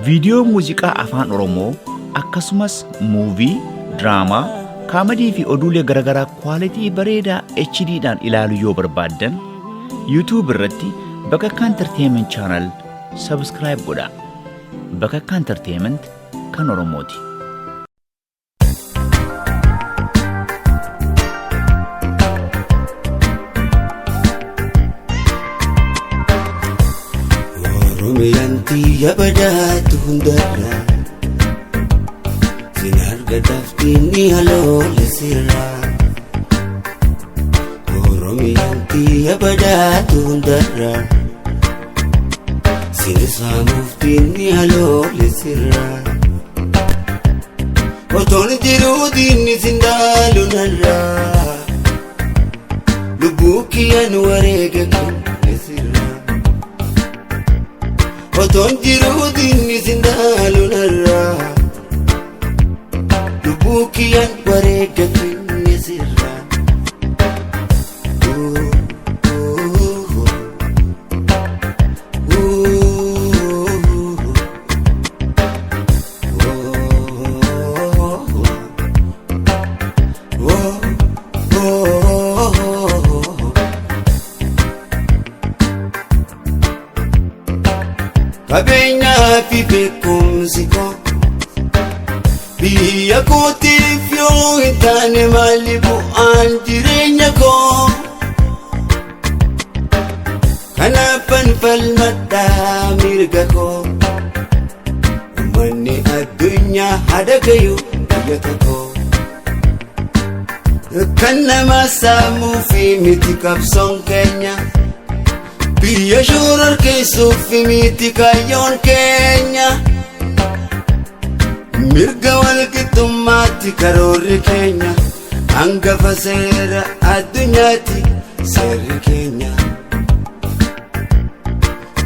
Viidiyoo muuziqaa Afaan Oromoo akkasumas muuvii, diraamaa, kaamadii fi oduulee garaagaraa kwaalitii bareedaa HD dhaan ilaaluu yoo barbaaddan YouTube irratti Bakakkaa Entertainment Channel subscribe godhaa. Bakakkaa Entertainment kan Oromooti. Oromiyaan tiyya badaatu hundarra sin argadhaaftiin ni haloole sirra. Oromiyaan tiyya badaatu hundarra sin saamuuftiin ni haloole sirra. Otoon jiruu diinni sin dhaalu narra lubbuu kiyyaan wareega kenne sirra. Otoon jiruu diinni sin dhaalu narra lubbuu kiyyaan wareega kenne sirra. Qabeenyaa fi beekumsi koo biyya kootiif yoo hin taane maali bu'aan jireenya koo? Kanaafan falmadhaa mirga koo. Uummanni addunyaa haadha gayu biyya tokko. Kan nama saamuu fi miti qabsoon keenya. Biyya shororkeessuuf miti kaayyoon keenya. Mirga walqixxummaatti karoorri keenya. Hangafa seera addunyaatti seerri keenya.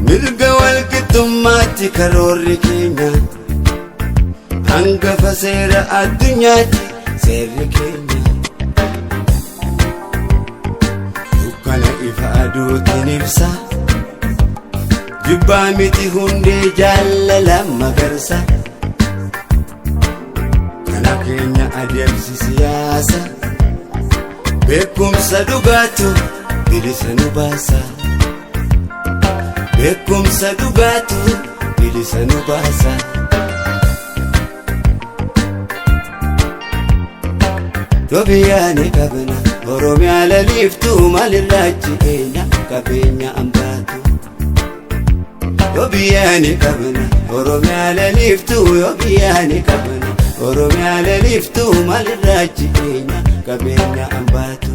Mirga walqixxummaatti karoorri keenya. Hangafa seera addunyaatti seerri keenya. Dukkana ifa aduutiin ibsa. Jibbaa miti hundee jaalala magarsa. Kana keenya adeemsi siyaasa. Beekumsa dhugaatu bilisa nu baasa. Beekumsa dhugaatu bilisa nu baasa. Itoophiyaa ni qabna Oromiyaa laliiftuu maalirraa jireenya qabeenya ambaatu. Itoophiyaa ni qabna Oromiyaa laliiftuu Itoophiyaa ni qabna Oromiyaa laliiftuu maalirraa jireenya qabeenya ambaatu.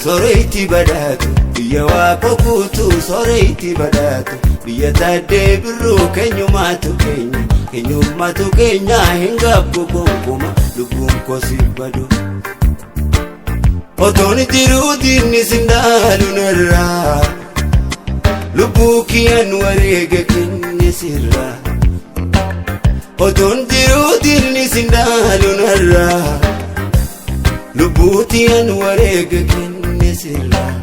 Soreetti badhaatu biyya waaqa guutuu soreetti badhaatu biyya taaddee birruu keenyumaatu keenya keenyumaatu keenya hin gaabbu gonkumaa lubbuun kosii badu. Otoon jiruu diinni sin dhaalu narraa lubbuu kiyyaan wareega kenne sirraa. Otoon jiruu diinni sin dhaalu narraa lubbuutiyaan wareega kenne sirraa.